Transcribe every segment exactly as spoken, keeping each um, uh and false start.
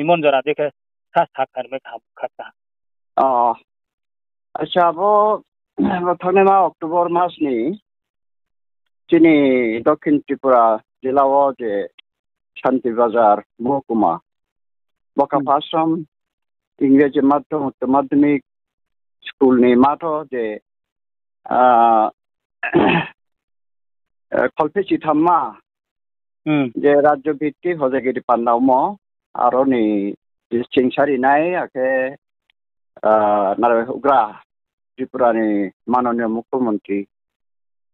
Imon jora dei khe sa sakhnari mai kaham kha sa. Acha, abo, abo thangnai ma October mas ni chini Dokhin Tripura jila wo je Santir Bazar mohkuma, Bokapha Ashram Ingraji Madhyam Uccho Madhyamik School ni matho je, ah, eh, kholphehchi thamma je rajyo bhitti hojagiri panda omo, aro ni chingsari nai, akhe, ah, nara houhgra Tripura ni manoniyo mukhyamantri,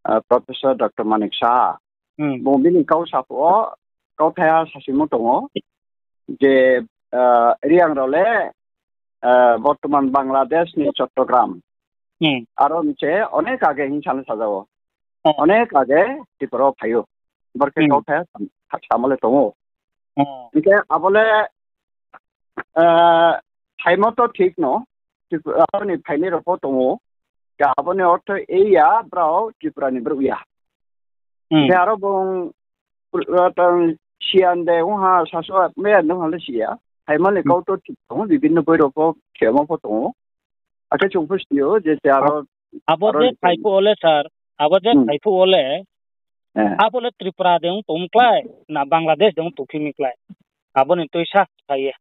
ah, Professor Doctor Manik Saha. Bung bini kau saphuh wo, kauthaiha sasimo tong ou je, ah, Reang rao le, ah, bortoman Bangladesh ni Chattogram. Aro ni se onek age hing sa le saja ou. Onek age Tripura wo phai ou. Bar khe kauthaiha sam-, samo le tong ou. Hing khe abo le, ah, phaimo to thik no, Tripura ni phainai rao pho tong ou. Khe abo ni ortho ei ya, brao Tripura ni brouh ya. Khe aro bung, ah, tang siyan de ong ha, sasu me ya ong ha le si ya. Phaimo ni kau to thik tong ou, bibhinno boi rao pho khemo pho tong ou. Akhe chung pho si ou je, je aro, abo aro je ni phaiphuh wo le sir, abo je phaiphuh wo le, eh, abo le Tripura de ong tong klái, na Bangladesh de ong tongphi mi klái? Abo ni tuisa phai ye.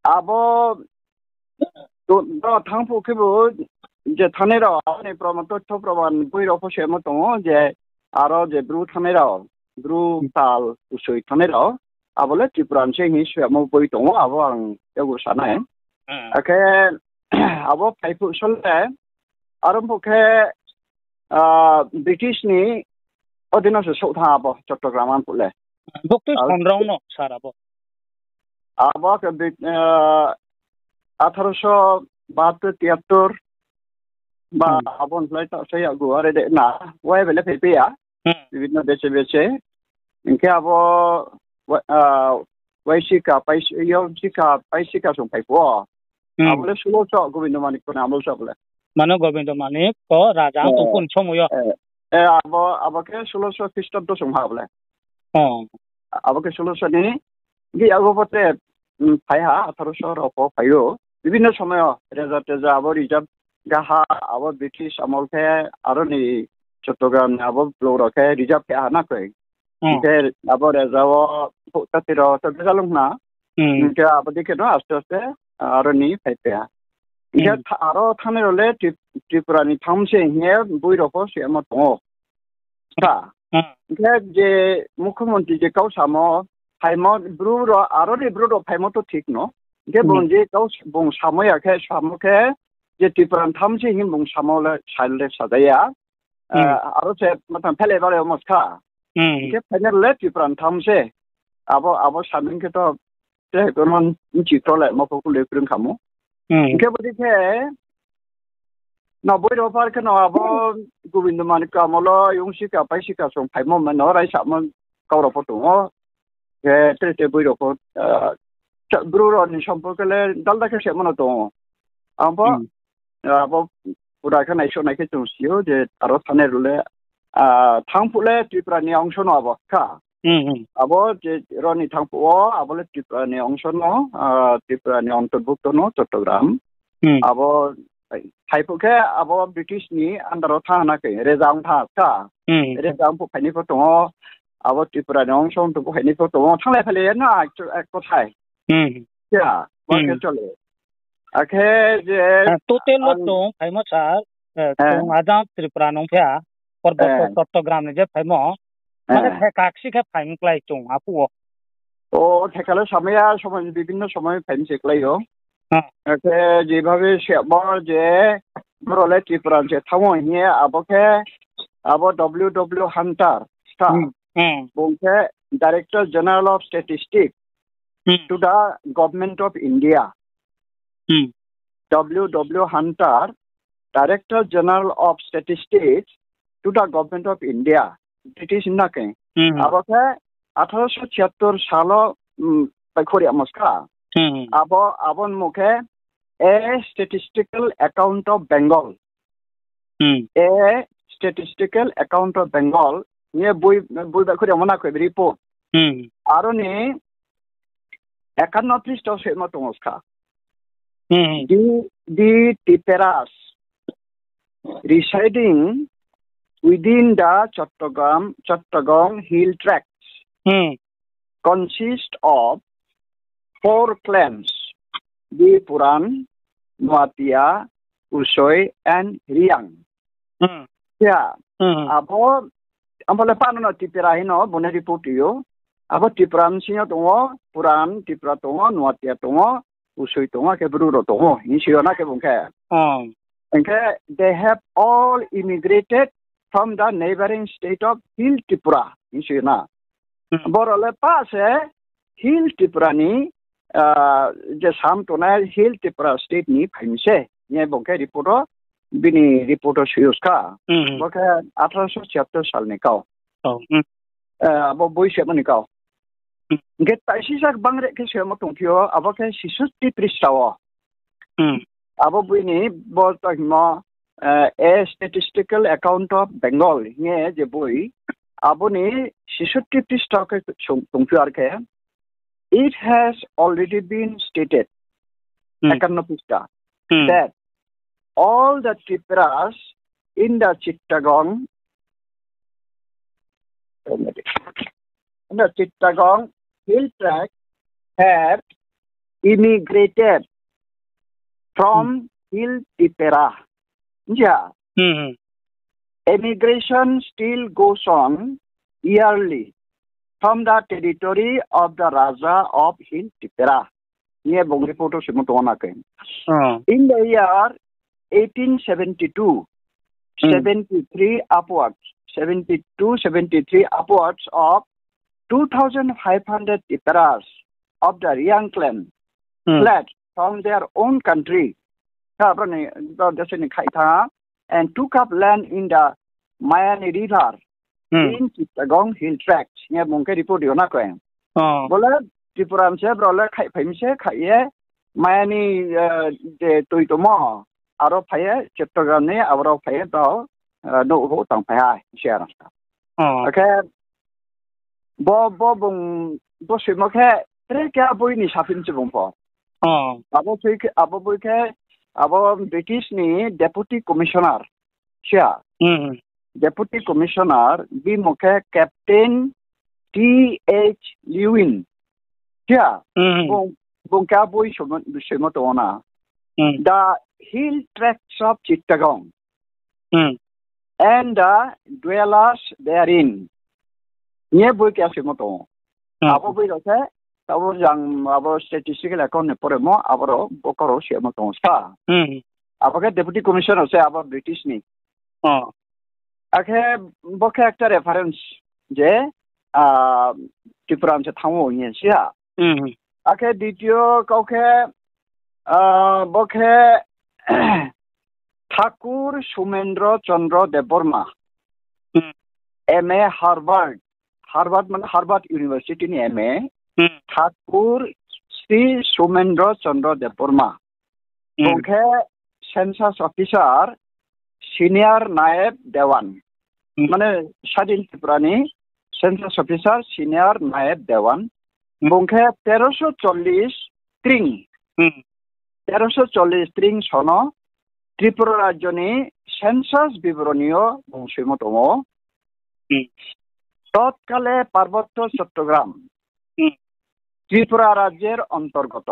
Abo, to, to thangphuh khebu, je thanngnai rao, abo ni proman, tothyo proman boi rao pho semo tong ou je, aro je Bru thanngnai rao, Bru tal usoi thanngnai rao, abo le Tripura ni se hing semo boi tong ou, abo ang yagu sa nai. Akhe, abo phaiphuh so le, aro phuh khe, ah, British ni odhino se souh thanng abo Chattogram ang phuh le. Buktui Al- sonrong no sir abo. Abo khe Brit-, ah, আঠারোশো বাহাত্তর তিয়াত্তর ba abo ni slái ta se yakgu are de na, wai bele phaipai ya. Bibhinno deche deche. Hing khe abo, wa-, ah, waisika, pais-, yonsika, paisika song phaiphuh wo. Abo le ষোলোশো Gobindo Manik ni amol se abo le. Mane Gobindo Manik to raja ong tong pho ni somoi yo. Eh, eh, abo, abo khe ষোলোশো খ্রিস্টাব্দ song ha abo le. Abo khe ষোলোশো ni, di ago pho te, mm, phai ha, আঠারোশো rao pho phai ou. Bibhinno somoi yo, reza teza abo reserve gaha, abo British amol khe, aro ni Chattogram ni abo blong rao khe reserve khe ha na koi. Hing khe abo reza wo, houh chati rao to bejal ong na. Hing khe abo dei khe no aste aste, aro ni phai phai ha. Hing khe tha-, aro thanngnai rao le Tri-, Tripura ni thanng se hing ye boi rao pho semo tong ou. Sa. Hing khe je mukhyamantri je kau samo, phaimo Bru rao, aro ni Bru rao phaimo to thik no. Hing khe bung je kau s-, bung samo ya khe, samo khe, je Tripura ni thanng se hing bung samo le, sa le saja ya. Aro se matang phele bare omo skha. Hing khe final le Tripura ni thanng se. Abo, abo saming khe to, te kono bchi kro le mo pho kule krung khamo. Hing khe bo dei khe, no boi rao par khe no abo Gobindo Manik amol wo yongsika, paisika song phaimo ma no raisamo kau rao pho tong ou. Khe tre tre boi rao pho, ah, Bru rao ni somporko le dalda khe semo no tong ou. Ang pho, abo pura khe naisouh nai khe chung si ou je aro thanngnai rao le, ah, thanng phuh le Tripura ni ongso no abo kha. Abo je rao ni thanng phuh wo, abo le Tripura ni ongso no, ah, Tripura ni অন্তর্ভুক্ত no, Chattogram. Abo, phai phuh khe abo British ni under wo thanng ha na khe, reza ong thanng kha. Reza ong phuh phainai pho tong ou, abo Tripura ni ongso ong tong phuh phainai pho tong ou, thannglai phailai ya no, ek, ek kothai. Ya, ba khe chole. Akhe je total wo ang chung phaimo sir, chung ajang Tripura nung phi ha, Parbotto Chattogram ni je phaimo, mane theka kchi khe phai mi klái chung aphuh wo. O, theka le samai ya, somoi bibhinno somoi phai mi se klái ou. Akhe jebhabe se bo je boro le Tripura ni se thanng ou hing ye, abo khe, abo W W Hunter, sa. Bung khe Director General of Statistics to the Government of India. W W Hunter, Director General of Statistics to the Government of India, British na khe. Abo khe আঠারোশো ছিয়াত্তর sal wo, mm, bai khori amo skha. Abo, abo ni mung khe A Statistical Account of Bengal. A Statistical Account of Bengal. Ye boi, boi bai khori amo na khe report. Aro ni ekanno phrista wo soimo tong ou skha. Hmm. The, the Tiperas residing within the Chattogram, Chattagong Hill Tracts Hmm. consist of four clans, the Puran, Nuatia, Usoi, and Riang. Hmm. Ya, Hmm. abo, abo le pano no Tipra hino, bung no report ri ou. Abo Tipra bsing yo tong ou, Puran, Tipra tong ou, Nuatia tong ou, Usoi tong ou, khe Bru rao tong ou, hing si yo na khe bung khe. Hmm. Hing khe, they have all immigrated from the neighboring state of Hill Tripura, hing si yo na. Hmm. Boro le pa se Hill Tripura ni, ah, je sam tongnai Hill Tripura state ni phai mi se, hing ye bung khe report wo, bini report wo soi ou skha. Hmm. Bo khe আঠারোশো ছিয়াত্তর sal ni kau. Oh, hmm. Eh, abo boi semo ni kau. Hmm. Hing khe taisisa bangreh khe soimo tongphi ou, abo khe ছেষট্টি পৃষ্ঠা wo. Hmm. Abo boi ni bo tongmo, eh, A Statistical Account of Bengal hing ye je boi, abo ni ছেষট্টি পৃষ্ঠা khe sung tongphi ou ar khe, it has already been stated, Hmm. একান্ন পৃষ্ঠা, Hmm. that all the Tripuras in the Chittagong, in the Chittagong Hill Tract have immigrated from Hmm. Hill Tipra. Ja. Hmm. Emigration still goes on yearly from the territory of the Raja of Hill Tipra. Hing ye bung report wo soimo tong ou na khe. Oh. In the year eighteen seventy-two, Hmm. seventy-three upwards, seventy-two, seventy-three upwards of two thousand five hundred Tiperas of the Riang clan Hmm. fled from their own country. Kha bro ni, bro desa ni khai tha, and took up land in the Mayani River Hmm. in Chittagong Hill Tracts. Hing ye bung khe report ri ou na khe. Oh. Bo le Tripura ni se, bro le khai phai mi se, khai ye Mayani, eh, je tui tongmo, aro phai ye Chattogram ni, aro phai ye brao, eh, nouh ro tang phai ha, hing si ya na. Oh. Akhe bo, bo bung, bo soimo khe, tre khe boi ni saphi se bung pho. Oh. Abo boi khe, abo boi khe, abo British ni Deputy Commissioner, si ya. Hmm. Deputy Commissioner, bini mung khe Captain T H Lewin, si ya. Hmm. Bung, bung khe a boi soimo, soimo tong ou na. Hmm. The Hill Tracts of Chittagong Hmm. and the Dwellers Therein hing ye boi khe soimo tong ou. Hmm. Abo boi rao khe, abo jang, abo statistical account ni poremo, abo rao bo kau rao soimo tong ou sa. Hmm. Abo khe Deputy Commissioner se abo British ni. Oh. Akhe bo khe ekta reference je, ah, Tripura ni se thanng ou hing ye si ya. Hmm. Akhe দ্বিতীয় kau khe, ah, bo khe Thakur Sumendra Chandra Debbarma, Hmm. M A Harvard, Harvard mane Harvard University ni M A, Hmm. Thakur Sri Sumendra Chandra Debbarma. Hmm. Bung khe census officer, senior nayeb dewan. Hmm. Mane Sadin Tripura ni census officer, senior nayeb dewan. Hmm. Bung khe তেরোশো চল্লিশ kring. Hmm. তেরোশো চল্লিশ kring sono Tripura rajyo ni census biboroni yo bung soimo tong ou. Hmm. তৎকালে পার্বত্য চট্টগ্রাম Hmm. ত্রিপুরা রাজ্যের অন্তর্গত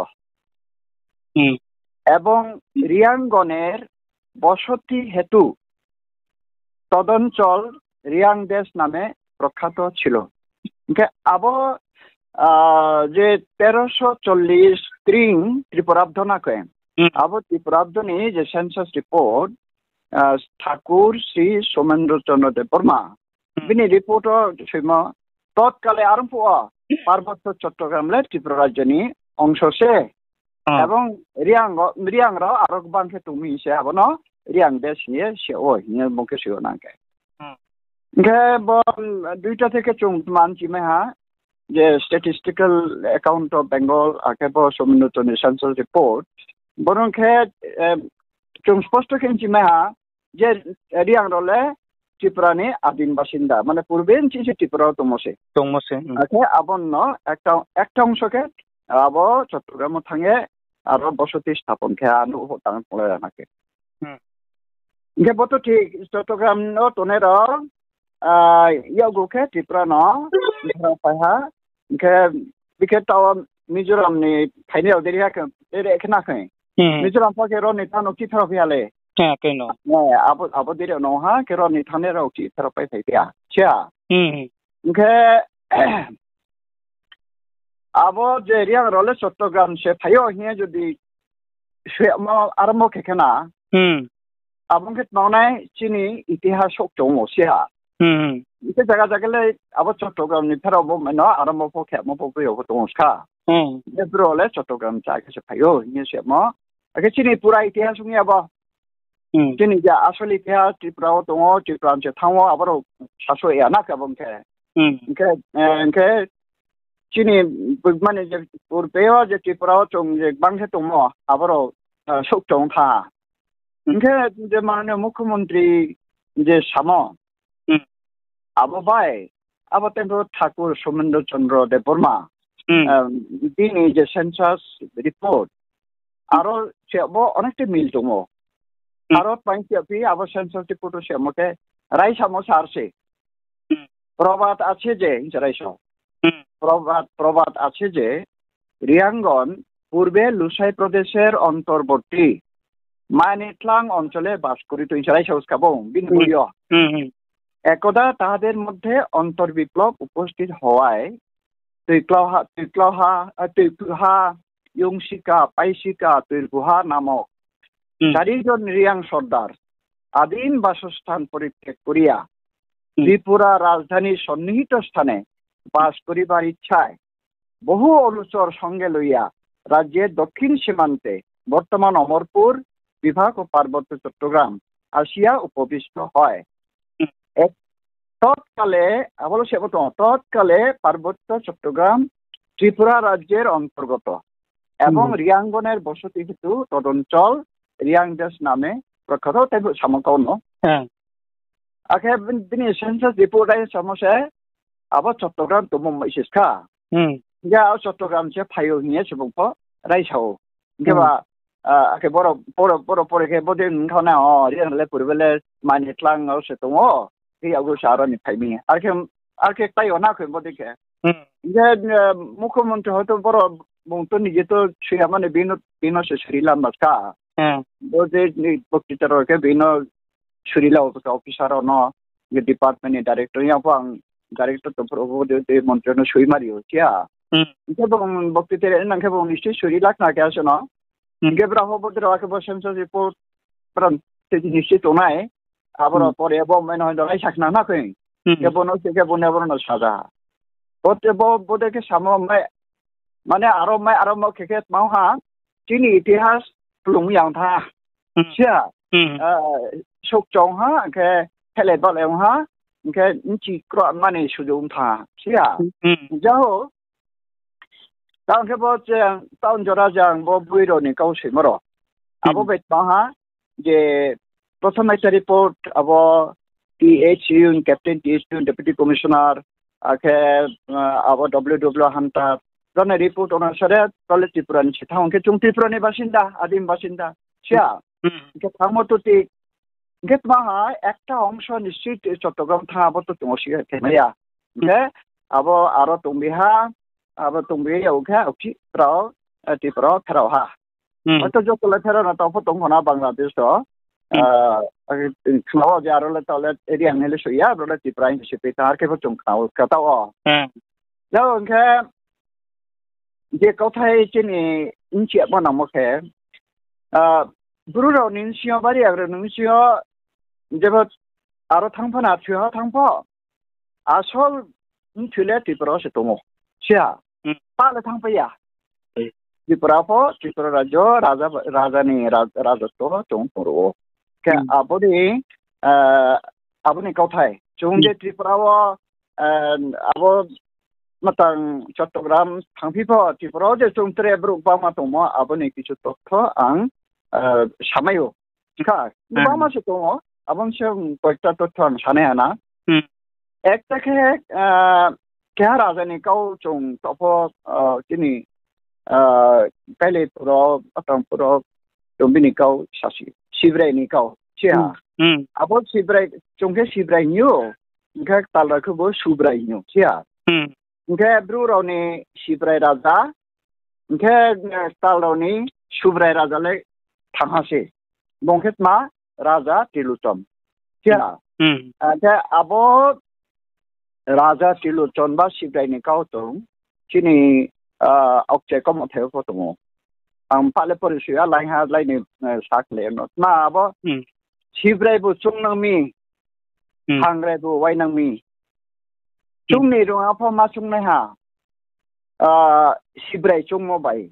Hmm. এবং রিয়াংগণের বসতি হেতু তদঞ্চল রিয়াং দেশ নামে প্রখ্যাত ছিল। Hing khe abo, ah, je তেরোশো চল্লিশ kring Tripurabdho na khe, Hmm. abo Tripurabdho ni je census report, ah, Thakur Sri Somendra Chandra Debbarma, Hmm. bini report wo soimo, তৎকালে arong phuh wo পার্বত্য Chittagong le Tripura rajyo ni ongso se. Hmm. Ebong Reang rao, Reang rao aro gbang khe tong mi se, abo no Reang de sing ye se ou hing ye bung khe soi ou nang khe. Hmm. Hing khe bo, um, দুইটা থেকে chung tma nchimai ha, je Statistical Account of Bengal, akhe bo Somendra Chandra ni census report. Boro khe, eh, chung স্পষ্ট khe nchimai ha, je Reang rao le Tripura ni আদিম বাসিন্দা, mane purbe nching se Tripura wo tongmo se. Tongmo se, hmm. Akhe abo no ekta, ekta ongso khe abo Chattogram wo thanng ye, aro bosoti sthapon khe ha, nouh pho tang tonglai ya na khe. Hing khe bo to thik, Chattogram wo tongnai rao, yakgu khe Tripura no, bkha rao phai ha, hing khe, bikhe tao Mizoram ni phainai rao deri ha khe, deri khe na khe. Mizoram pho khe ro ni tang no chithar rao phi ha le. Abo, abo deri no ha khe ro ni thanngnai rao chithar rao pai phai phi ya. Siya. Hing khe, abo je Reang rao le Chattogram se phai ou hing ye jodi suyamo arambo khe khe na, abo ong khe tma ong nai chini itihas souh choung ou siya. Hing khe zaga zaga le abo Chattogram ni pherao bo mai no arambo pho khemo pho bo yo pho tong ou ska. Hing khe bro le Chattogram cha khe se phai ou hing ye suyamo. Akhe chini pura itihas ong ya bo. Chini je asol itihas Tripura wo tong ou, Tripura ni se thanng ou, abo rao sasu ya na khe abo ong khe. Hing khe, hing khe chini mane je purbe wo je Tripura wo chung je gbang khe tongmo, abo rao souh choung tha. Hing khe je manoniyo mukhyamantri je samo, abo bai, abo tei pho Thakur Somendro Chandra Debbarma, bini je census report, aro se bo onekta mil tong ou. Aro tma hing si ya phi abo census report wo se mo khe, raisamo sar se. প্রবাদ আছে যে, hing se raisa. প্রবাদ, প্রবাদ আছে যে, রিয়াঙ্গন পূর্বে লুসাই প্রদেশের অন্তর্বর্তী মানিকতলাং অঞ্চলে বাস করিত, hing se raisa uska bung, bini boi yo. একদা তাহাদের মধ্যে অন্তর্বিপ্লব উপস্থিত হওয়ায় তৈক্লাউহা, তৈক্লাউহা, আহ, তৈক্লাউহা, ইয়ংসিকা, পাইসিকা, তৈরগুহা নামক চারিজন রিয়াং সর্দার আদিম বাসস্থান পরিত্যাগ করিয়া ত্রিপুরা রাজধানী সন্নিহিত স্থানে বাস করিবার ইচ্ছায় বহু অনুচর সঙ্গে লইয়া রাজ্যের দক্ষিণ সীমান্তে বর্তমান অমরপুর বিভাগ ও পার্বত্য চট্টগ্রাম আসিয়া উপবিষ্ট হয়। এক তৎকালে, আবলো সেবো তো, তৎকালে পার্বত্য চট্টগ্রাম ত্রিপুরা রাজ্যের অন্তর্গত এবং রিয়াঙ্গনের বসতি হেতু তদঞ্চল রিয়াং দেশ নামে প্রখ্যাত, tei bo samo kau no. Akhe bini census report ai samo se, abo Chattogram tongmo mai se ska. Hing khe abo Chattogram se phai ou hing ye se bung pho raisa ou. Hing khe ba, akhe boro, boro, boro pore khe bodei wngkha na, o, Reang le purbe le Maini tlang wo se tong ou. Khe yakgu se aro ni phai mi. Arkhe, arkhe tai yo na khe bodei khe. Hing khe, mukhyamantri hoito boro bung to nije to sui ya mani bino, bino se suri la ma ska. Bo je ni boktita rao khe bino suri la officer rao no, je department ni director ya pho ang director tong phuru bo de, de montri no sui mari ou siya. Hing khe bung boktita rao nang khe bung nischoi suri la khna khe asuh no. Hing khe brao pho bodei rao akhe bo census report brao te nischoi tongnai. Abo rao pore bo mai no hoito raisa khna na khe. Khe bo no se khe bo ne abo no saja. Bo te bo, bodei khe samo mai, mane aro mai, aro mo khe khe tma ha, chini itihas plung yang tha. Siya, souh choung ha, hing khe phelai balai ong ha, hing khe nchi kro mani suju ong tha. Siya, jaho, tang khe bo je, tang jora jang bo boi rao ni kau soimo rao. Abo bai tma ha, je prothom aita report abo T H Yun, Captain T H Yun, Deputy Commissioner, akhe abo W W Hunter, jani report onusare tole Tripura ni se thanng khe chung Tripura ni basinda, adim basinda, siya. Hing khe thanngmo to ti, hing khe tma ha, ekta ongso ni seat Chattogram thanng abo to chung o si khe mai ya. Hing khe abo aro tongbi ha, abo tongbi ya ong khe okchi rao, Tripura wo pherao ha. Hoito joto le pherao no tao pho tong kho na Bangladesh to. Khna wo je aro le tao le Reang ni le soi ya, abo le Tripura hing se pai thanng, ar khe pho chung khna wo kha tao o. Jao hing khe je kauthai chini nchi yamo nangmo khe, Bru rao ni bsing yo, Bariag rao ni bsing yo, jebo aro thanng pho na, thoi ha thanng pho, asol bthoi le Tripura wo se tong ou. Siya, pa le thanngpai ya. Tripura pho, Tripura rajyo, raja, raja ni raj-, rajotwo chung tong ru ou. Khe abo ni, abo ni kauthai. Chung je Tripura wo, abo matang Chattogram thanngphi pho, Tripura wo je chung tre brouh bangma tongmo, abo ni kichu totho ang samai ou. Kha, bangma se tong ou, abo ni se koyekta totho ang sanai ha na. Ekta khe, keha raja ni kau chung topho, chini Kailaipur wo, Atangpur wo, chung bini kau sasi, Sibrai ni kau si ha. Abo Sibrai, chung khe Sibrai hing ou, hing khe tal rao khe bo Subrai hing ou si ha. Hing khe Bru rao ni Sibrai raja, hing khe, tal rao ni Subrai raja le thanng ha se. Bung khe tma, raja Trilochon si ha. Khe abo raja Trilochon ba Sibrai ni kau tong, chini, aokchai kaumthai wo pho tong ou. Ang pha le pore soi ya, laingha lai ni, sakhlai no. Tma abo Sibrai bu choungnang mi, Hangrai bu wainang mi. Chung ni rung ya pho ma choungnaiha, Sibrai choungmo bai.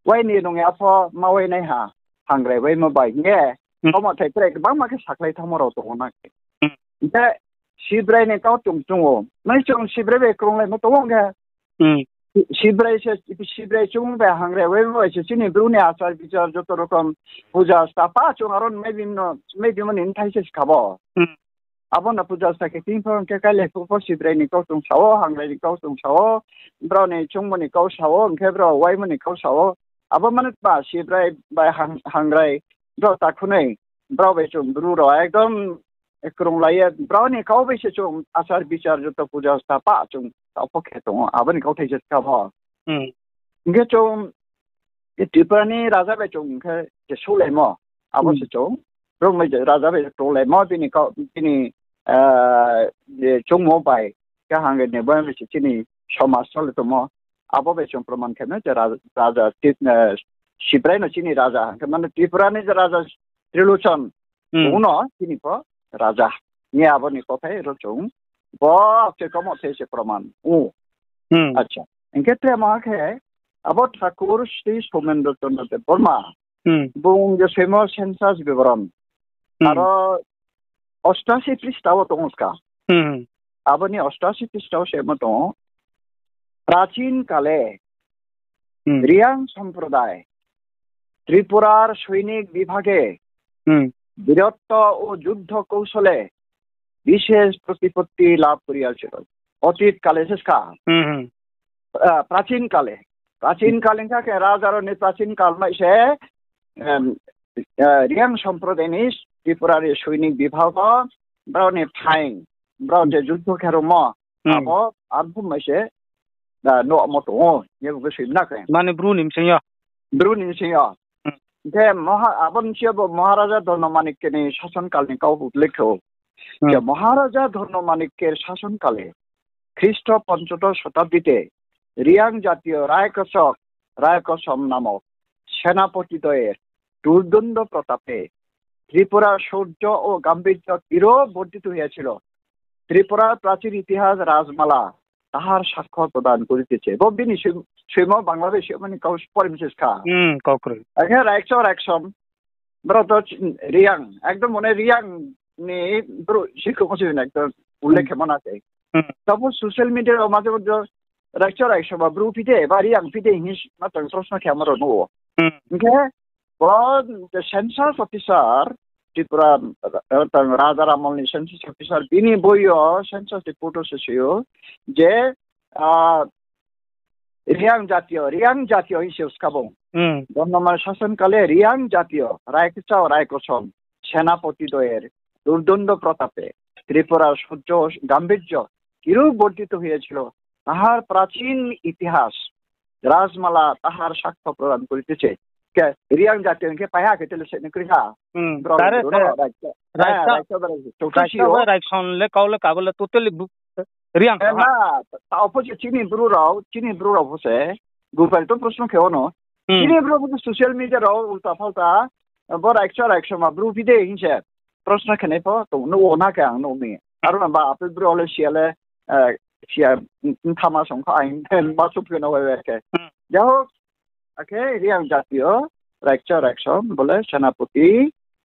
Wai ni rung ya pho ma wainaiha, Hangrai waimo bai hing ye, kaumthai tre gbangma khe sakhlai thanngmo rao tong ou na khe. Hing khe Sibrai ni kau chung chung ou. Nai chung Sibrai bai krunglaimo tong ou hing khe, Sibrai se, Sibrai chung bai Hangrai waimo bai se chini Bru ni achar bichar joto rokom puja sta pha chung aro maibimo ni bthai se skha bo. Abo no puja sta khe thing pho hing khe Kailaipur pho Sibrai ni kau chung sa ou, Hangrai ni kau chung sa ou, brao ni choungmo ni kau sa ou, hing khe brao waimo ni kau sa ou. Abo mane tma Sibrai bai Hang-, Hangrai, brao takhunoi, brao bai chung Bru rao ekdom krunglai ye, brao ni kau bai se chung achar bichar joto puja sta pha chung taoh pho khe tong ou, abo ni kauthai se skha bo. Hing khe chung Tripura ni raja bai chung hing khe je souhlaimo, abo se chung, Bru ni raja bai krunglaimo, bini kau, bini, je choungmo bai, khe Hangrai ni bai se chini somaj chole tongmo, abo bai chung proman khe no je raja, raja Tri-, Sibrai no chini raja hing khe mane Tripura ni je raja Trilochon, bung no chini pho raja hing ye abo ni kauthai ro chung, bo aokchai kaumthai se proman ou. Acha, hing khe tre maha khe, abo Thakur Sri Somendro Chandra Debbarma, bung je soimo census biboron, aro অষ্টাশি পৃষ্ঠা wo tong ou ska. Abo ni অষ্টাশি পৃষ্ঠা wo soimo tong ou, প্রাচীন কালে রিয়াং সম্প্রদায় ত্রিপুরার সৈনিক বিভাগে বীরত্ব ও যুদ্ধ কৌশলে বিশেষ প্রতিপত্তি লাভ করিয়াছিল। অতীত কালে se ska. প্রাচীন কালে, প্রাচীন কাল hing kha khe raja rao ni প্রাচীন কাল mai se, Reang সম্প্রদায় ni Tripura ni সৈনিক বিভাগ wo brao ni phaing, brao je যুদ্ধ khe rungmo, abo arphuh mai se, nuhmo tong ou, ye bo khe soimna khe. Mane Bru ni bsing yo. Bru ni bsing yo. Hing khe abo ni sing yo bo মহারাজা ধনমাণিক্য ni শাসনকাল ni kau উল্লেখ khe ou. যে মহারাজা ধনমাণিক্যের শাসনকালে খ্রিস্ট পঞ্চদশ শতাব্দীতে রিয়াং জাতীয় রায়কচক, রায়কসম নামক সেনাপতিদ্বয়ের দুর্দণ্ড প্রতাপে ত্রিপুরার শৌর্য ও গাম্ভীর্য কিরূপ বর্ধিত হইয়াছিল, ত্রিপুরার প্রাচীন ইতিহাস রাজমালা তাহার সাক্ষ্য প্রদান করিতেছে. Bo bini soimo Bangladesh mani kau pore message kha. Akhe Raikchok Raiksom, brao to Reang, ekdom mane Reang ni brouh sikhouhmo se ekdom উল্লেখ khe mano khe. Tabo social media rao maje maje Raikchok Raiksom ba Bru phi de, ba Reang phi de hing ma tang প্রশ্ন khe ma rao nuh ou. Hing khe bo census officer, Tripura, tang Raja Ramal ni census officer, bini boi yo census report wo se soi ou je, Reang জাতীয়, Reang জাতীয় hing se ou ska bung. ধনমাণিক্য শাসনকালে রিয়াং জাতীয় রায়কচক রায়কসম সেনাপতিদ্বয়ের দুর্দণ্ড প্রতাপে ত্রিপুরার শৌর্য গাম্ভীর্য কিরূপ বর্ধিত হইয়াছিল, তাহার প্রাচীন ইতিহাস রাজমালা তাহার সাক্ষ্য প্রদান করিতেছে. Khe Reang জাতীয় hing khe paiha khe tele se ni kroi ha. Brao Raikchok, Raikchok, Raikchok, Raikchok bai Raiksom le kau le kabo le totally Reang ha. Taoh pho se chini Bru rao, chini Bru rao pho se, Gopal to প্রশ্ন khe ou no. Chini Bru pho se social media rao ulta phalta, bo Raikchok Raiksom ba Bru phi de hing se প্রশ্ন khe nai pho tong nuh ou na khe ang nuh mi. Aro ba aphi Bru le sia le, sia, thama song kha ang ma chup khe no bai khe. যাই হোক, akhe Reang জাতীয় রায়কচক রায়কসম bo le সেনাপতি,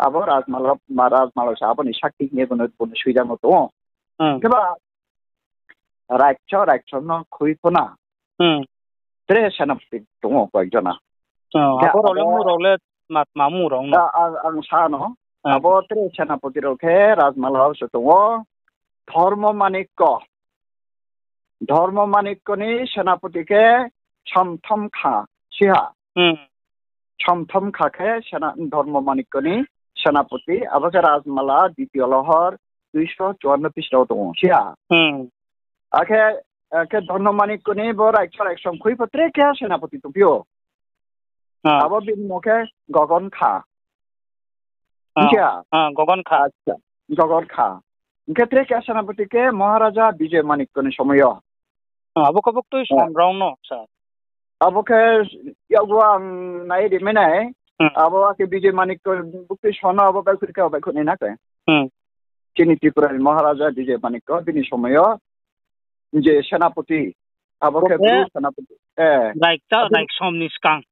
abo Rajmala, Rajmala se abo ni sakhi hing ye bo no, bo no soijamo tong ou. Kheba Raikchok Raiksom no khui pho na tre সেনাপতি tong ou কয়েক জনা. Khe abo rao le abo mung rao le ma, ma mung rao no. Ang sa no, abo tre সেনাপতি rao khe Rajmala wo se tong ou. Dharma Manikya, Dharma Manikya ni সেনাপতি khe Somthom kha, siha. Somthom kha khe Sena-, Dharma Manikya ni Senapati, abo khe Rajmala, Ditiyo Lohor, duiso chuanno pisra wo tong ou, siha. Akhe, akhe Dharma Manikya ni bo Raikcha Raiksom khui pho tre keha Senapati tongphi ou. Abo bini mung khe Gogon Kha. Hingkhe, Gogon Kha. Hingkhe tre keha Senapati khe Maharaja Bijoy Manikya ni somoi yo. Abo khe buktui som rao no, sir. Abo khe yakgu ang nai ri mai nai. Abo akhe Bijoy Manikya buktui som no abo baihkhouh khe baihkhouh nai na khe. Chini Tripura ni Maharaja Bijoy Manikya bini somoi yo je Senapati. Abo khe Bru Senapati. Raikcha Raiksom ni skang.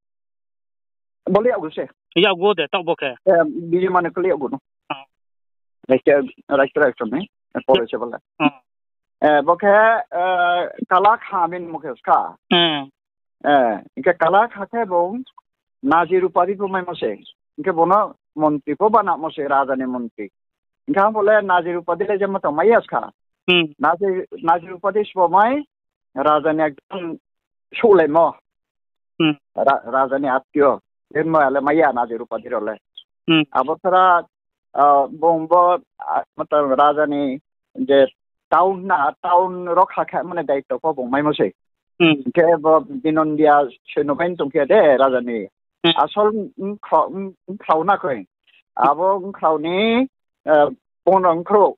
Bo le yakgu se. Yakgu de, taoh bo khe. Bijoy Manikya le yakgu no. Raikcha, Raikcha Raiksom ni. Pore se bo le. Bo khe, Kala Kha bini mung khe ska. Hingkhe Kala Kha khe bung Naji Rupadi pho maimo se. Hingkhe bung no montri pho banamo se, raja ni montri. Hingkhe ang pho le Naji Rupadi le jema tong mai ya ska. Naji, Naji Rupadi sbo mai raja ni ekdom souhlaimo. Raja ni attiyo. Jema le mai ya Naji Rupadi rao le. Abo sara, bung bo, mato raja ni je town na, town rokha khe mani daityo pho bung maimo se. Hingkhe bo Binondiya soino bai tong khe de raja ni asol bkhrao na khe. Abo bkhrao ni, bung no bkhrouh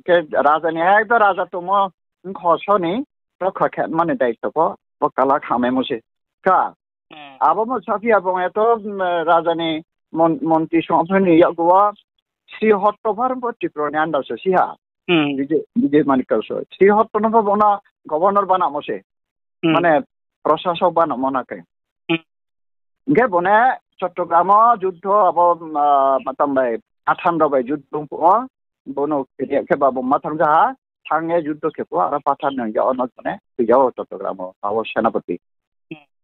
khe raja ni ekdom raja tongmo bkho so ni rokha khe mani daityo pho bo Kala Kha maimo se. Kha. Abo mo saphi ya bung eto, raja ni montri song pho ni yakgu wo Sri Hotto pho Tripura ni under se siha. Bijoy, Bijoy Manikya so. Sri Hotto no pho bung no governor banamo se. Mane prosasok banamo na khe. Hingkhe bung ne Chottogram wo juddho abo, matam bai, Pathan rao bai juddho ong phuh wo, bung no khe ba bung ma thanngja ha, thanng ye juddho khe phuh wo, aro Pathan ni yak wo no bung ne tuija wo Chottogram wo, abo Senapati.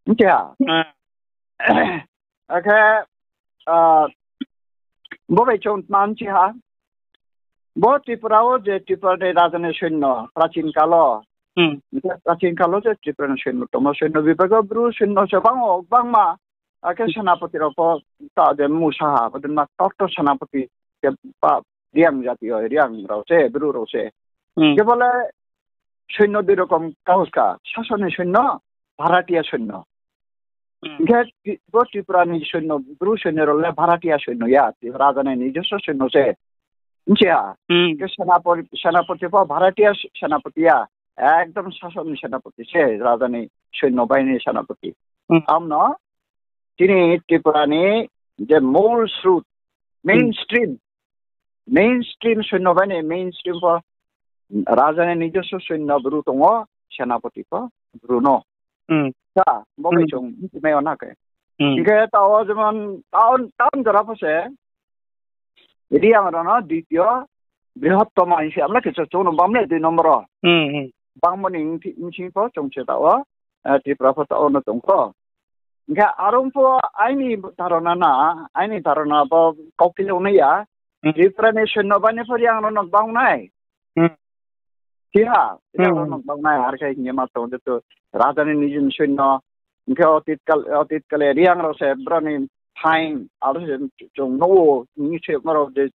Hingkhe ha. Akhe, bo bai chung tma bchi ha. Bo Tripura wo je Tripura ni raja ni soino, prachin kalo. Prachin kalo je Tripura ni soino tongmo, soino bibhag wo Bru soino se bang wo, bangma. Akhe Senapati rao pho ta je musa ha, bodei ma doctor Senapati, je pa Reang jati yo, Reang rao se, Bru rao se. Khe bo le soino dui rokom kaoska, sason ni soino, bharatiya soino. Hingkhe bo Tripura ni soino, Bru soino rao le bharatiya soino ya, raja ni nijosso soino se. Bchi ha? Khe Senapati pho bharatiya Senapati ya, ekdom sason ni Senapati se, raja ni soino bahini Senapati. Amno, chini Tripura ni je mool srut, mainstream, mainstream soino bahini, mainstream pho, raja ni nijosso soino Bru tong ou, Senapati pho Bru no. Sa, bo bai chung bchimai yo na khe. Hingkhe taoh wo jemon town, town jora pho se, Reang rao no ditiyo, brihottomo hing se, amla khe chung no bang le dui number wo. Bangmo ni bsing pho chung se taoh wo, Tripura pho taoh wo no tong kho. Hingkhe aro pho aini dharona na, aini dharona bo kauphi le ongnai ya. Tripura ni soino bahini pho Reang rao no bang nai. Siha, Reang rao no bang nai, ar khe hing ye ma tong jeto raja ni nijosso soino, hingkhe otit kale Reang rao se brao ni phaing, aro se chung nuh ou, hing se ma rao je,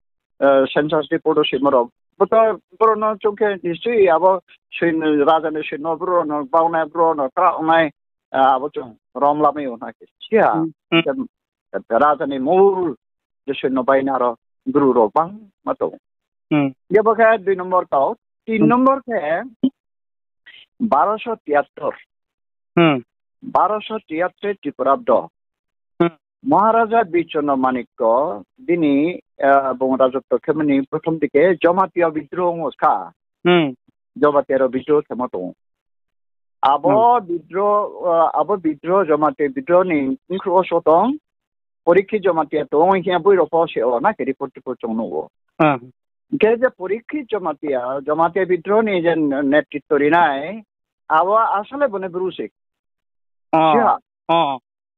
census report wo se ma rao. Bo to brao no chung khe history abo soino, raja ni soino brao no bang nai, brao no kraoh nai, abo chung rom lamai ou na khe. Siha, raja ni mool je soino bahini aro Bru rao bangma tong. Hingkhe bo khe dui number taoh, tin number khe baroso tiyattor. Baroso tiyattor Tripura bdo. Maharaja Birchandra Manikya bini, bung rajotto khemo ni prothom dike Jamatia bidroh ong ou ska. Jamatia rao bidroh khemo tong ou. Abo bidroh, abo bidroh, Jamatia bidroh ni bkhrouh wo so tong, Porikshit Jamatia tong hing ye boi rao pho se ou na khe report, report chung nuh ou. Hingkhe je Porikshit Jamatia, Jamatia bidroh ni je netritto rinai, abo asole bo ni Bru se. Siha.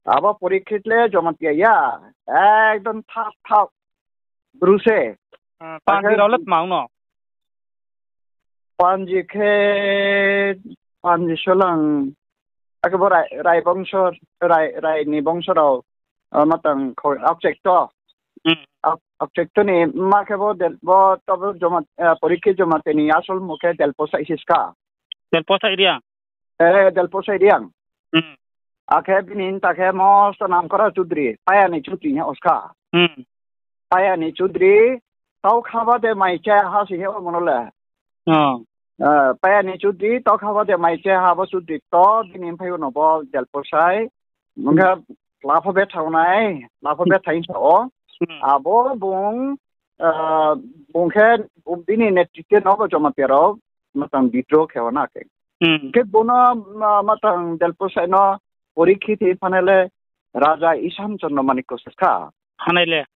Abo Porikshit le Jamatia ya, ekdom thap thap Bru se. Panji rao le tma ong no? Panji khe, Panji solang, Akhe bo Rai, Rai bongso, Rai, Rai ni bongso rao, ah, matang kho-, Aokchekto. Hmm. Aok-, Aokchekto ni mma khe bo Del-, bo tobo Joma-, ah, Porikhi Jamatia ni asol mmung khe Delposai se ska. Delposai Reang? Eh, Delposai Reang. Hmm. Akhe bini mta khe mosto namkora Chudri, Payani Chudri hing ye ska. Hmm. Payani Chudri, tau khaba de mai cha ha se hing ye omo no le. Oh. Eh, Payani Chudri, tau khaba de mai cha ha bo Chudri to, bini mphai o no bo Delposai. Hmm. Mungkha lapho betha nai, lapho Hmm. betha hing sa o. Hmm. Abo bung, eh, bung khe bini netritve no bo Jamatia rao matang bidroh khe o na khe. Hmm. Khe bono, ma-, matang Delposai no Porikhi thing phanai le Raja Isan Chandra Manikya se ska. Phanai le?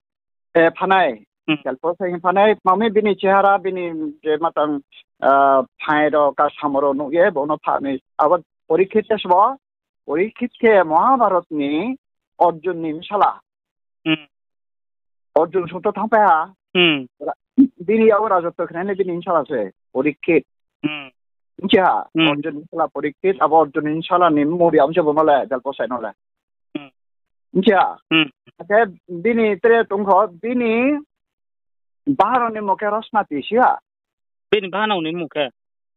Eh, phanai. Hmm. Delposai hing phanai, mami bini chehara, bini je matang, ah, phai rao, kasamo rao nuh ye, bono phanai. Abo Porikhi te se bo, Porikhi khe Mahabharat ni Arjun ni bsala. Hmm. Arjun sung to thanngpai ha. Hmm. Ra-, bini abo rajotto khnai le bini bsala se, Porikhi. Hmm. Bchi ha, Hmm. Arjun ni bsala Porikhi, abo Arjun ni bsala ni mmung ri abo se bono le, Delposai no le. Hmm. Bchi ha. Hmm. Akhe bini tre tongkho, bini bahanao ni mmung khe Rosnati si ha. Bini bahanao ni mmung khe?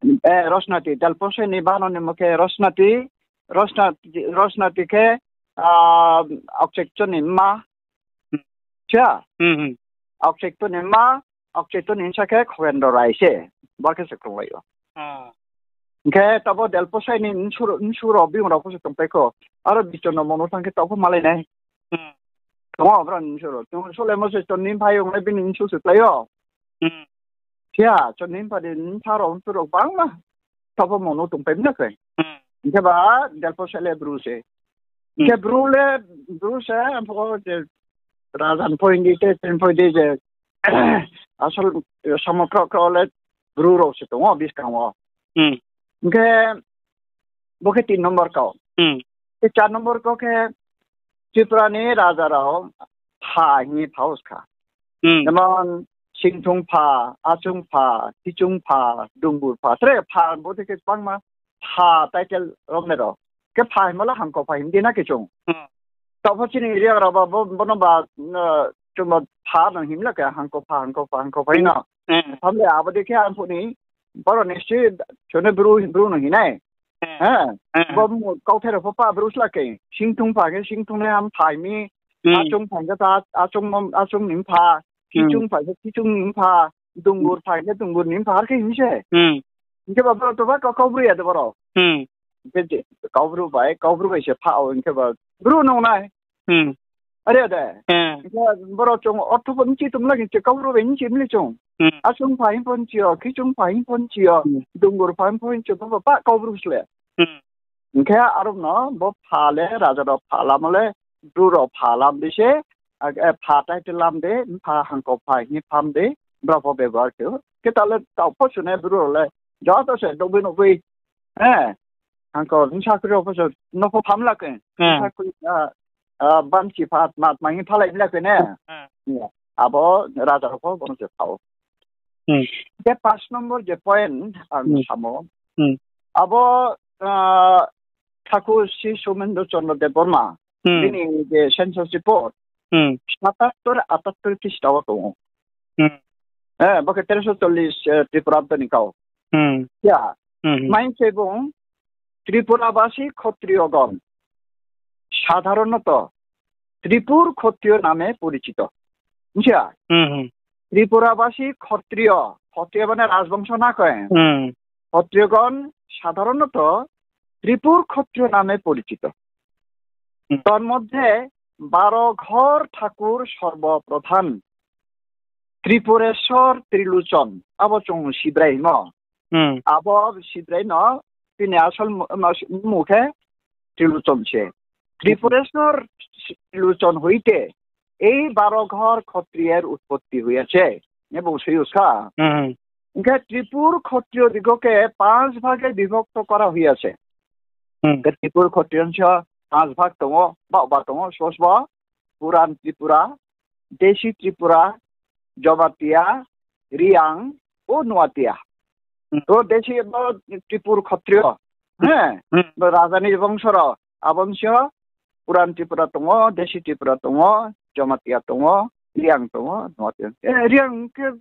Eh, Rosnati, Delposai ni bahanao ni mmung khe Rosnati, Rosnati, Rosnati khe, ah, Aokchekto ni mma. Hmm. Cha? Hmm, hmm. Aokchekto ni mma, Aokchekto ni bsa khe Khogendro Rai se. Bo khe se krunglai o. Ah. Hing khe tabo Delposai ni bsur, bsur rao biyong rao pho se tongpai kho. Aro Bichondro Manu thanng khe tabo malai nai. Hmm. Tong o, abo ni bsur rao. Chung solaimo se Chondni Mpha yong le bini bsur se klái o. Hmm. Phiya, Chondni Mpha ni bsa rao, bsur rao bangma. Tabo Manu tongpai mi na khe. Hmm. Hing khe ba Delposai le Bru se. Hing khe Hmm. Bru le, Bru se, ang pho je, raja ni pho hing di, te, te pho hing di je, asol, samo krao krao le Bru rao se tong o, buskang wo. Hmm. Hing khe, bo khe tin number kau. Hmm. Khe char number kau khe, Tripura ni raja rao pha hing ye pha o ska. Hmm. Jemon, Singthung pha, Achung pha, Khichung pha, Dungbur pha. Tre pha bo de khe bangma pha title romnai rao. Khe pha hingmo le hangko pha hing di na khe chung. Hmm. Tao pho chini Reang rao ba bo, bono ba, no, chung ba pha no hing la khe hangko pha, hangko pha, hangko pha hing no. Hmm. Tham le abo de khe ang phuh ni, boro ni si, chung no Bru, Bru no hing nai. Hmm. He? Hmm. Bo kauthai rao pho pa Bru sla khe. Singthung pha khe Singthung le ham phai mi. Hmm. Achung pha khe ta, Achung mo, Achung ni pha. Hmm. Khichung pha khe Khichung ni pha. Dungbur pha khe Dungbur ni pha, ar khe hing se. Hmm. Hing khe ba boro to ba kau, Kaubru ya de boro. Hmm. Hing khe je, Kaubru bai, Kaubru bai se pha o, hing khe ba Bru nung nai. Hmm. Are de. Hmm. Hing khe boro chung ortho pho nchi tum lagi se Kaubru bai nchi mli chung. Hmm. Achung pha hing pho nchi yo, Khichung pha hing pho nchi yo, Hmm. Dungbur pha hing pho nchi yo, bo ba Kaubru sle. Hmm. Hing khe aro no bo pha le, raja rao pha lamo le, Bru rao pha lam di se, a, e, pha title lam di, pha hangko pha hing pha di, bra pho bebohar khe o. Khe ta le tao pho sune Bru rao le, joto se doboi noboi, e, hangko bsa kri rao pho se, no pho pham la khe, Hmm. bsa kri, a, a, banchi pha, tma tma hing phalai la khe ne. Hmm. Abo raja rao pho bono se pha o. Hmm. Je পাঁচ নম্বর je point ang Hmm. samo. Hmm. Abo, ah, Thakur Sri Somendra Chandra Debbarma, Hmm. bini je census report, Hmm. সাতাত্তর আটাত্তর খ্রিস্টাব্দ tong ou. Hmm. Eh, bo khe তেরোশো চল্লিশ, eh, Tripurabdo ni kau. Hmm. Ya. Hmm. Main se bung, ত্রিপুরাবাসী ক্ষত্রিয়গণ সাধারণত ত্রিপুর ক্ষত্রিয় নামে পরিচিত। বুঝা? Hmm, hmm. ত্রিপুরাবাসী ক্ষত্রিয়, ক্ষত্রিয় মানে রাজবংশ না কয়। Hmm. ক্ষত্রিয়গণ সাধারণত ত্রিপুর ক্ষত্রিয় নামে পরিচিত। Hmm. তন্মধ্যে বারো ঘর ঠাকুর সর্বপ্রধান ত্রিপুরেশ্বর Trilochan, abo chung Sibrai himo. Hmm. Abo Sibrai no, tini asol mu-, mu-, mmung khe Trilochon se. Hmm. Tripureshwar ত্রিলোচন হইতে এই বারো ঘর ক্ষত্রিয়ের উৎপত্তি হইয়াছে, ne bung soi o ska. Hmm. Hing khe Tripur ক্ষত্রিয় দিগকে পাঁচ ভাগে বিভক্ত করা হইয়াছে. Hmm. Hing khe Tripur ক্ষত্রিয় se পাঁচ ভাগ tong ou, baoh ba tong ou, sosbo, পুরাণ ত্রিপুরা, দেশি ত্রিপুরা, জমাতিয়া, Reang, o Nuatia. Hmm. To দেশি bo Tripur ক্ষত্রিয়. He, bo raja ni bongso rao, abo ni sing yo Puran Tripura tong ou, Desi Tripura tong ou, Jamatia tong ou, Reang tong ou, Noatia. E, Reang khe,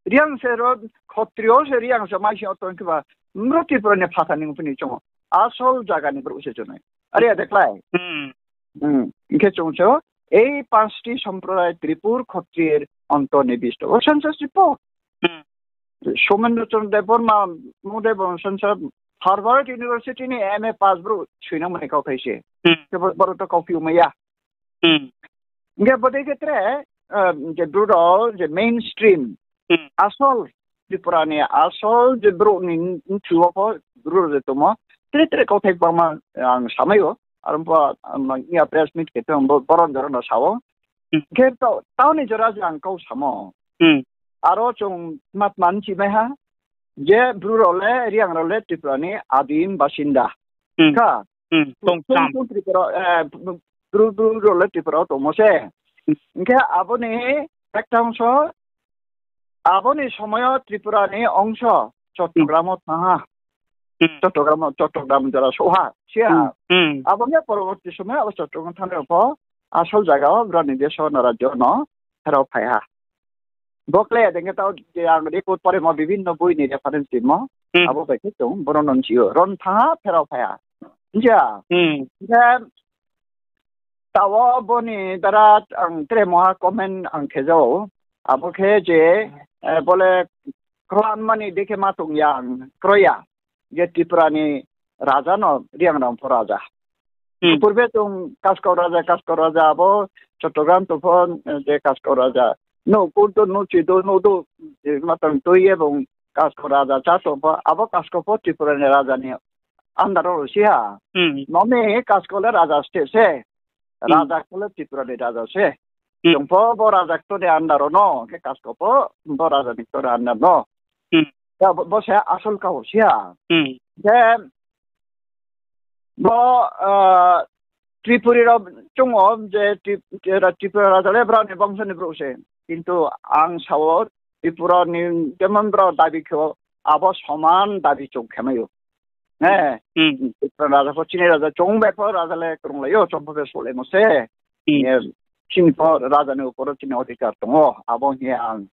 Reang se ro, Khotri yo se Reang se mai sing yo tong khe ba, mro Tripura ni phathar ni ongphi ni chung ou. Asol zaga ni brouh se chung nai. Are ya de klái. Hing khe chung se, ei panchti somproday Tripur Khotri onto ni bisto. O census report. Somendro Chandra Debbarma, mung de bo census, Harvard University ni M A pass brouh soinang mani kauthai se. Khe bo, boro to kauphi maya. Hing khe bodei khe tre, je bru rao, je mainstream, asol, Tripura ni asol je brouh ni mthi wo pho bru rao je tongmo, tre tre kauthai gbangma ang samai ou. Aro pho, ya press meet khe tong, bo, boron jora no sa ou. Khe to, tao ni jora je ang kau samo. Aro chung tma tma nchimai ha, je bru rao le, Reang rao le Tripura ni adim basinda. Kha, tong chung Tripura, bru, bru rao le Tripura wo tongmo se. Hing khe abo ni ekta ongso, abo ni somoi yo Tripura ni ongso Chottogram wo thanng ha. Chottogram wo, Chottogram jora souh ha, si ha. Abo ni poroborti somoi abo Chottogram thanng rao pho asol zaga wo brao ni deso no rajyo no pherao phai ha. Bo klái ya dei khe tao je ang report poremo bibhinno boi ni reference rimo. Abo bai khe chung boro no nchi ou. Ron thanng ha, pherao phai ha. Nchi ha. Hing khe tao bo ni dara ang tre moha comment ang khe jao. Abo khe je, bo le kroanma ni dei khe ma tong ya ang, kroi ya. Je Tripura ni raja no Reang rao pho raja. Purbe chung Kaskau raja, Kaskau raja abo Chottogram tong pho, je Kaskau raja. Nouh kurdo, nouh chido, nouh do, ma tang tui ye bung Kaskau raja chá tong pho, abo Kaskau pho Tripura ni raja ni under wo si ha. Nomi Kaskau le raja state se. Raja kto le Tripura ni raja se. Chung pho bo raja kto ni under wo no, khe Kaskau pho bo raja ni kto ni under no. Bo se asol kau si ha. Khe bo, Tripuri rao chung ou je Tripura raja le brao ni bongso ni brouh se. Kintu ang sa ou Tripura ni jemon brao dabi khe ou, abo soman dabi chung khe mai ou. Tripura raja pho chini raja, chung bai pho raja le krunglai ou, chung pho be souhlaimo se. Chini pho raja ni upor wo chini odhikar tong ou, abo hing ye ang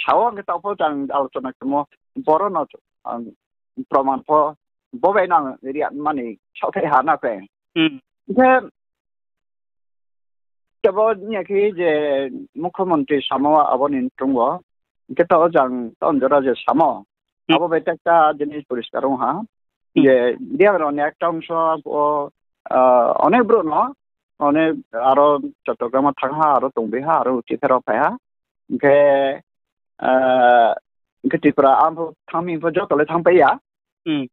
sa ou, ang khe taoh pho ang alochona khemo, boro no ang proman pho, bo bai no ang ri mani saohthai ha na khe. Hing khe, tebo niya khe je mukhyamantri samo abo ni nchung wo, hing khe taoh jang taoh jora je samo, abo bai tekta jinis poriskar ong ha, je Reang rao ni ekta ongso, onek brouh no, onek aro Chottogram wo thanng ha, aro tongbi ha, aro uchih pherao phai ha. Hing khe, hing khe Tripura ang pho thanng mi pho joto le thanngpai ya.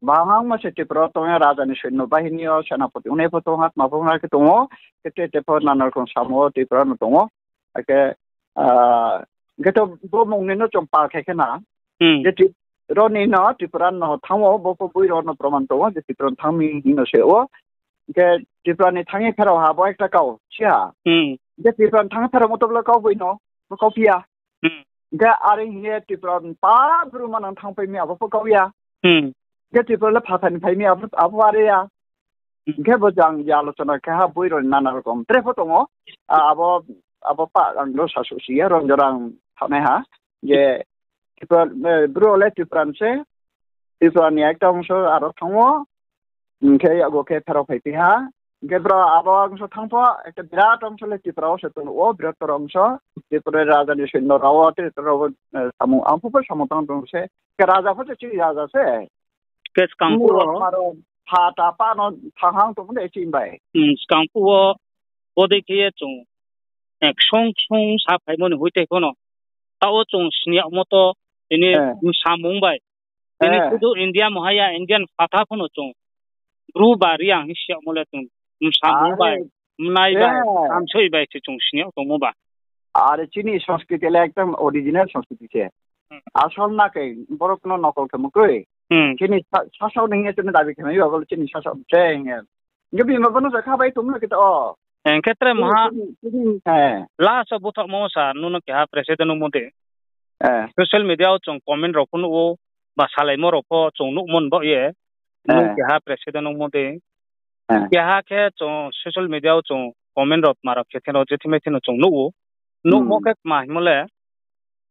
Bahangma se Tripura wo tong ya, raja ni soinyo bahini yo senapoti ongnai pho tong ha, tma pho ongnai khe tong ou, khe te te pho nana rokom samo wo Tripura no tong ou. Akhe, hing khe to bo mung ni no chung pal khe khe na. Je Tri-, ro ni no Tripura no thanng ou, bo pho boi rao no proman tong ou, je Tripura no thanng mi hing no se ou. Hing khe Tripura ni thanng ye pherao ha bo ekta kau si ha. Hing khe Tripura ni thanng ye pherao mo to bo le kau boi no, bo kauphi ya. Hing khe are hing ye Tripura ni pa bru manang thanngpai mi abo pho kau ya. Hing khe Tripura le phathar ni phai mi abo, abo are ya. Hing khe bo jang je alochona khe ha boi rao ni nana rokom tre pho tong ou. Abo, abo pa ang no sasuh si ya, ron jora ang thanai ha. Je Tripura, bru le Tripura ni se, Tripura ni ekta ongso aro thanng ou. Hing khe yago khe pherao phaiphi ha. Hing khe brao abo ongso thanng pho, ekta birat ongso le Tripura wo se tong ou, birator ongso. Tripura raja ni soinyo rao wo, Tripura rao wo, samung, ang pho pho samung tang tong se. Khe raja pho se chini raja se. Khe skang phuh wo, maro, pha ta pa no thanng hang tong de chini bai. Skang phuh wo, bodei khe ye chung, ksung ksung sa phaimo ni hoite pho no. Taoh wo chung sini yagmo to, tini, samung bai. Tini sudu India mohaya, Indian phatha pho no chung. Bru ba Reang hing si yagmo le chung. Samung bai, mnai bai, amsoi bai se chung sini yag tongmo ba. Are chini sanskriti le ekdom original sanskriti se. Asol na khe, borok no nokol khe mukroi. Chini sa-, sasao ni hing ye chini dabi khe mai, abo le chini sasao se hing ye. Hing khe bini babo no sa kha bai tongmo khe to. Hing khe tre maha last wo buthaohmo sa, nung no keha president ongmo de. Social media wo chung comment rao pho nuh ou, ba salaimo rao pho chung nuhmo ni baoh ye. Nung keha president ongmo dei. Keha khe chung social media wo chung comment rao tma rao khe thing rao je thimai thing no chung nuh ou. Nuhmo khe tma hingmo le,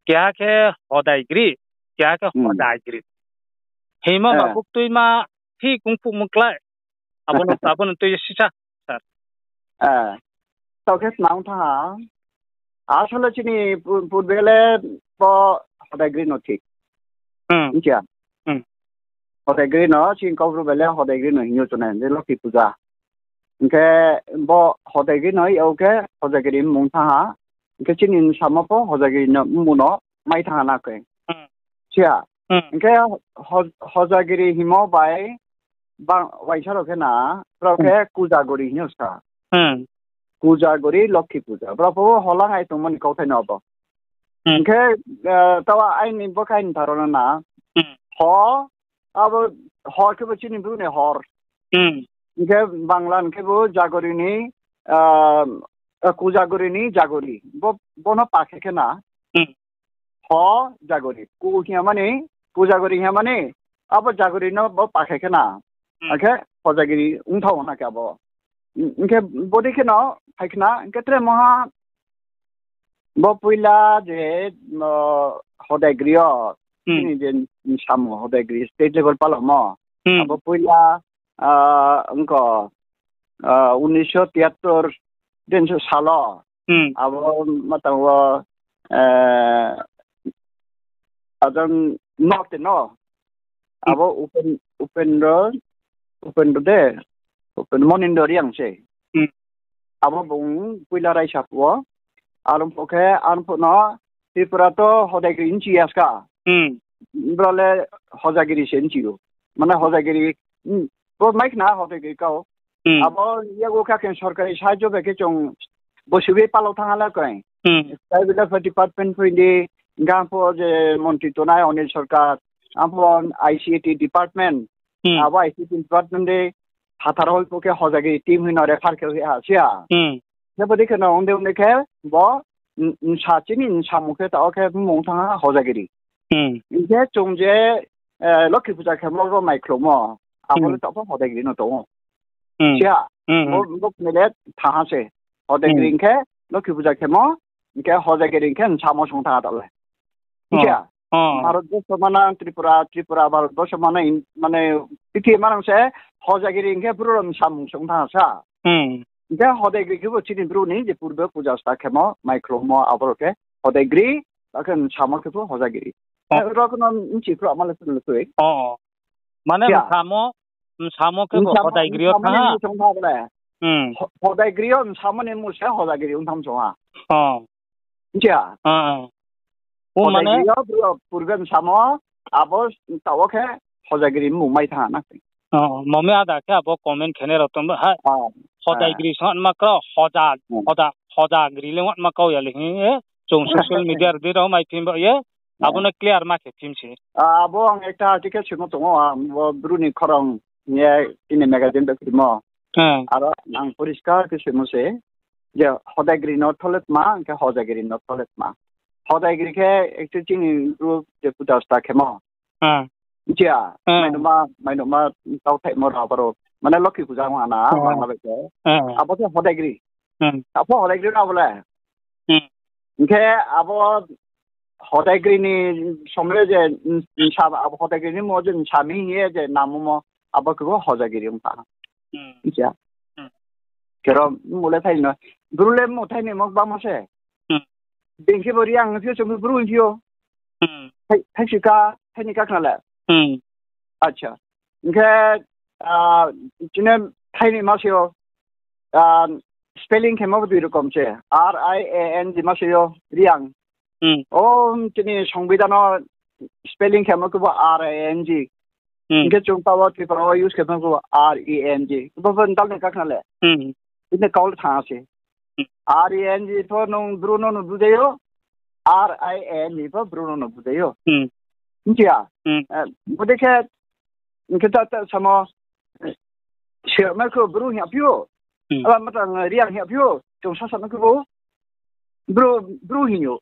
keha khe hodai gri, keha khe hodai gri. Hingmo ba buktuima thi kung phuh mung klái. Abo no, abo no tui ye sisa, sir. Tao khe tma ong thanng ha. Asole chini pu-, purbe le bo hodai gri no thi. Hingkhe hodai gri no, chini Kaubru bai le hodai gri no hing ou chunai, je Lokhi puja. Hingkhe bo hodai gri no yag khe hojagiri mmung thanng ha. Hingkhe chini bsamo pho hojagiri no mmung no mai thanng ha na khe. Siya. Hingkhe ho-, hojagiri hingmo bai bang waisa rao khe na, brao khe kujagori hing ou sa. Kujagori, Lokhi puja. Brao pho holang ai tongmo ni kauthai no abo. Hingkhe, eh, taoh aini bo khe aini tharo no na. Ho, abo hor khe bo chini Bru ni hor. Hingkhe Bangla ni khe bo jagori ni, ah, kujagori ni jagori. Bo, bo no pa khe khe na. Ho jagori. Ku hing ya mani, kujagori hing ya mani, abo jagori no bo pa khe khe na. Akhe hojagiri ong thanng ou na khe abo. Hingkhe bodei khe no phai khna, hingkhe tre mungha bo poila je, o, hodai gri yo, chini je samung hodai gri state level palamo. Abo poila, ah, ongko, ah, unisho tiyattor din salo. Abo matang wo, eh, ajang North no. Abo Upen-, Upendro, Upendro de, Upen-, Monindo Reang se. Abo bung poila raisa phuh wo. Arphuh khe, arphuh no Tripura to hodai gri nchi ya ska. Brao le hojagiri se nchi ou. Mane hojagiri, bo mai khna hodai gri kau. Abo yago kha khe sorkari sahajyo bai khe chung bosi bai palao thanng ha la khe. Tribal Welfare Department pho hing di, hingkhe arphuh je montri tongnai Anil Sarkar, arphuh I C A T department, abo I C A T department de phathar hoi pho khe hojagiri team hing no refer khe hoih ha siya. Khe bodei khe no ong dei ong dei khe bo, n-, nsa chini nsa mung khe taoh khe mmung thanng ha hojagiri. Hingkhe chung je, eh, Lokhi puja khemo bo mai khloumo, abo le taoh pho hodai giri no tong ou. Siya, bo, bo khnai le thanng ha se. Hodai giri hingkhe Lokhi puja khemo, hingkhe hojagiri hingkhe nsamo song thanng ha taoh le. Siya, Bharat borso manang Tripura, Tripura Bharat borso manang, mane, pithi manang se hojagiri hingkhe Bru rao nsamung song thanng ha sa. Hingkhe hodai giri khe bo chini Bru ni je purbe puja sta khemo, mai khloumo, abo rao khe hodai giri, akhe nsamo khe pho hojagiri. Rao khe no nchi phru ama le phru le tui. Mane nsamo, nsamo khe bo hodai giri yo thanng ha. Ho-, hodai giri yo nsamo ni mmung se hojagiri ong tham song ha. Nchi ya? Hodai giri yo purbe nsamo, abo taoh wo khe hojagiri mmung mai thanng ha na. Mami ada khe abo comment khenai rao tong ha. Hodai giri song ma kau, hoja, hoja, hojagiri le ma kau ya le hing ye. Chung social media ri rao mai phim ba ye. Abo no clear ma khe phim se. Abo ang ekta article soimo tong ou, abo Bru ni khorang hing ye chini magazine bai krimo. Aro ang poriskar khe soimo se, je hodai giri no ortho le tma, hingkhe hojagiri no ortho le tma. Hodai giri khe actually chini Bru je puja sta khemo. Nchi ya, mainoma, mainoma tauthaimo rao abo rao. Mane Lokhi puja ong ha na, Bangla bai khe. Abo khe hodai giri. Abo hodai giri no abo le. Hingkhe abo hodai giri ni somoi je, nsa, abo hodai giri ni mmung je nsa mi hing ye je namomo, abo khe bo hojagiri ong tha. Nchi ya. Khe ro mmung le thaini no. Bru le mmung thaini mo gbangma se. Beng khe bo Reang hing phi ou, chung Bru hing phi ou. Thai, thaisi ka, thaini ka khna le. Acha. Hingkhe, ah, chini thaini ma se ou, ah, spelling khemo bo dui rokom se, R I A N G ma se ou, Reang. O, chini সংবিধান no spelling khemo khe bo R I N G. Hingkhe chung taoh wo Tripura wo use khemo khe bo R E N G. Bo bo ntal ni ka khna le. Bini kau le thanng se. R E N G pho nung Bru no no bujai ou, R I N G pho Bru no no bujai ou. Nchi ya? Bodei khe, hingkhe ta, ta samo, eh, sirma khe Bru hing ya phi ou. Aba matang Reang hing ya phi ou, chung sasama khe bo Bru, Bru hing ou.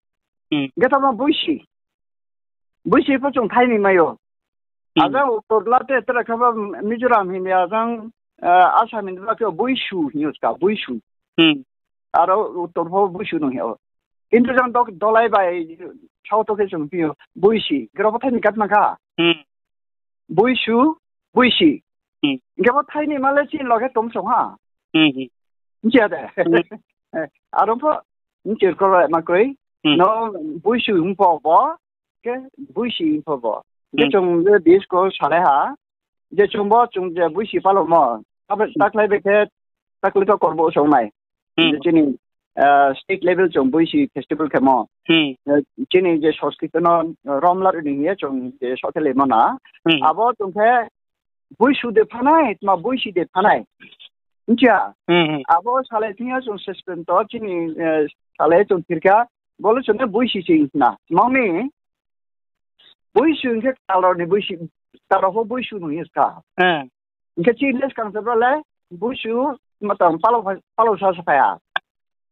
Hingkhe tamo Boisi. Boisi pho chung thaini mai ou. Ajang uttor la te tre khe ba Mizoram hing ya, ajang Assam hing ba khe Boisu hing yo ska, Boisu. Aro uttor pho Boisu no hing ou. Kintu jang dok-, Dolai bai south khe chung hing yo Boisi, hing khe ro bo thai ni katma kha. Boisu, Boisi. Hing khe bo thai ni ma le chini loge tom song ha. Bchi ya de? Aro pho bchi kro ma kroi. No Boisu hing pho bo, khe Boisi hing pho bo. Hing khe chung je dis ko salai ha, je chung bo chung je Boisi palomo. Abo taklai bai khe, taklai to Korbo song nai. Je chini state level chung Boisi festival khemo. Chini je Sanskrit no Romlar ni hing ye chung je sohthelaimo na. Abo chung khe Boisu de phanai, tma Boisi de phanai. Bchi ya? Abo salai thing yo chung system to chini salai chung thirkha, bo le chung ne Boisi se hing na. Tma ni Boisu hing khe ktal rao ni Boisi, ktal rao pho Boisu no hing ska. Hing khe chini le skang se bro le Boisu ma tang palo, palo sa sa phai ha.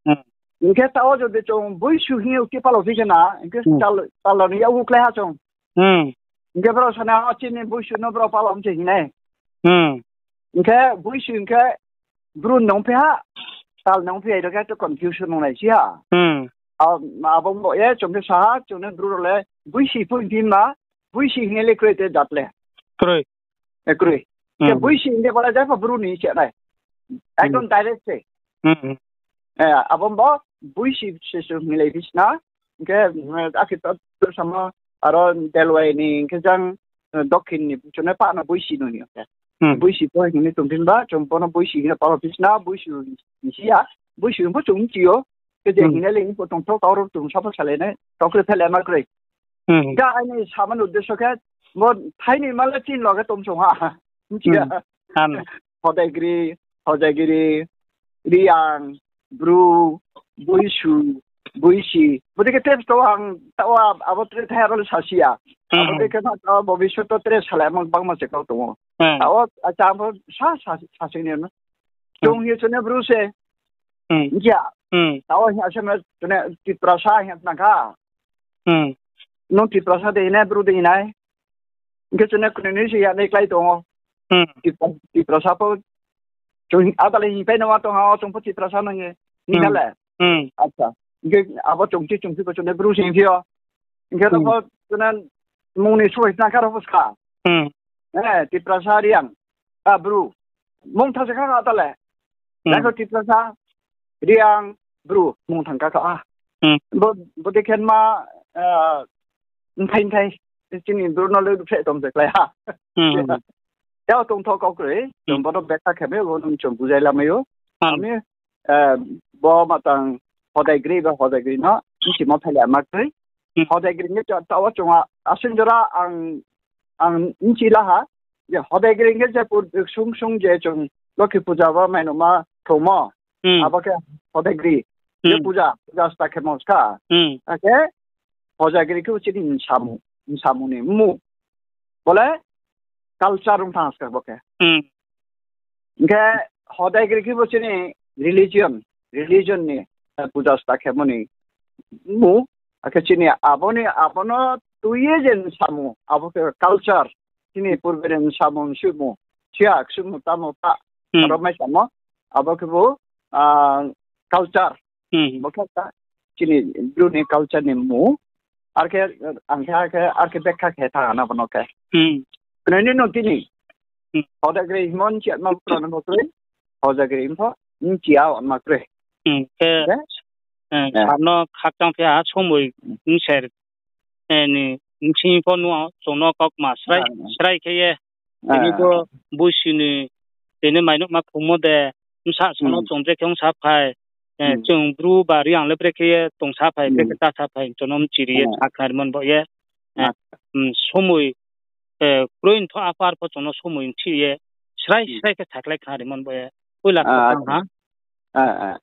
Hing khe taoh wo jodi chung Boisu hing ye khe palo phi khe na, hing khe ktal, ktal rao ni yak wo klái ha chung. Hing khe brao sa nai, o chini Boisu no brao palo mse hing nai. Hing khe Boisu hing khe Bru nung phi ha, ktal nung phi ha, ro khe to confusion nung nai si ha. Abo bo ye chung khe sa ha, chung ni Bru rao le Boisi pho hing phi ma, Boisi hing ye le kroi te jat le. Kroi. Khe Boisi hing khe bo le jepho Bru ni se nai. Ekdom direct se. Abo bo Boisi se se hing le phi sna. Hing khe, akhe to, to samo, aro Delwai ni hing khe jang, dokhin ni chung ne pah no Boisi no hing khe. Boisi pho hing ni tong phi ba, chung bo no Boisi hing ye palo phi sna, Boisi hing si ya, Boisi pho chung bchi yo. Khe je hing nai le hing pho tong tho, kau ro chung sa pho salai nai, kau khe phelai ma kroi. Ga aini samani uddesho khe, bo thai ni ma le chini loge tom song ha. Bchi ya? Hodai Gri, Hodai Giri, Reang, Bru, Boisu, Boisi. Bodei khe tre to ang taoh wo abo tre thai aro le sasi ya. Abo dei khe ma taoh wo bobisot to tre salai mang bangma se kau tong ou. Taoh wo, acha, ang pho sa, sa, sasi ni no. Chung hing ye chung ne Bru se. Bchi ya? Taoh wo hing ya se ma chung ne Tiprasa hing ye nang kha. Nung Tiprasa de hing nai, Bru de hing nai. Hing khe chung ne knoi ni se ya nai klái tong ou. Tipra-, Tiprasa pho chung adale hing pai no ma tong ha, o chung pho Tiprasa no hing ye. Hing kha le? Acha. Hing khe abo chung chi chung chi pho chung ne Bru se hing phi yo. Hing khe ro pho chung ne mung ni suai sna kha ro pho ska. Tiprasa, Reang, a, Bru. Mungthang se kha kha ta le. Jang khe Tiprasa, Reang, Bru mungthang kha kha. Bo, bodei khe ma, mthai mthai. Chini Bru no le ruhphreh tong se klái ha. Yao tongtho kau kroi, chung bo no bekha khe mai, bo no chung bujai lamai ou. Ami, bo ma tang Hodai Gri ba Hodai Giri no bchimo phailai ma kroi. Hodai Giri ni taoh wo chung a, asin jora ang, ang bchi la ha, je Hodai Giri khe je pur sung sung je chung Lokhi puja ba mainouhma khrouhmo, abo khe Hodai Giri je puja, puja sta khemo ska. Akhe Hodai Giri khe chini nsamu, nsamu ni mmu. Bo le culture ong thanng ska bo khe. Hing khe Hodai Giri khe bo chini religion, religion ni, puja sta khemo ni mmu. Akhe chini abo ni, abo no tui ye je nsamu, abo khe culture, chini purbe ni nsamu nsuhmu, siya ksuhmu tamo ta, aro mai samo, abo khe bo, culture, bo khe ta, chini Bru ni culture ni mmu. Ar khe, ang khe, ar khe, ar khe bekha khe thanng na bo no khe. Knoi ni no tini. Hodai Giri hingmo bchi ya ma bkra no bo kroi. Hodai Giri hing pho bchi ya ma kroi. Khe, sar no khakchang phi ha, somoi bser, ni bsing pho nuh, chung no kaukma srai, srai khe ye. Tini bo Boisi ni, tini mainouhma khungmo de, bsa sa no chung brekhe ongsa phai, chung Bru ba Reang le brekhe ye tongsa phai, brekhe ta sa phai, chung no bchiri ye, sa khnarimo bo ye. Somoi, kroi ntho apar pho chung no somoi bchi ye, srai srai khe sakhlai khnarimo bo ye. Poila kha ha.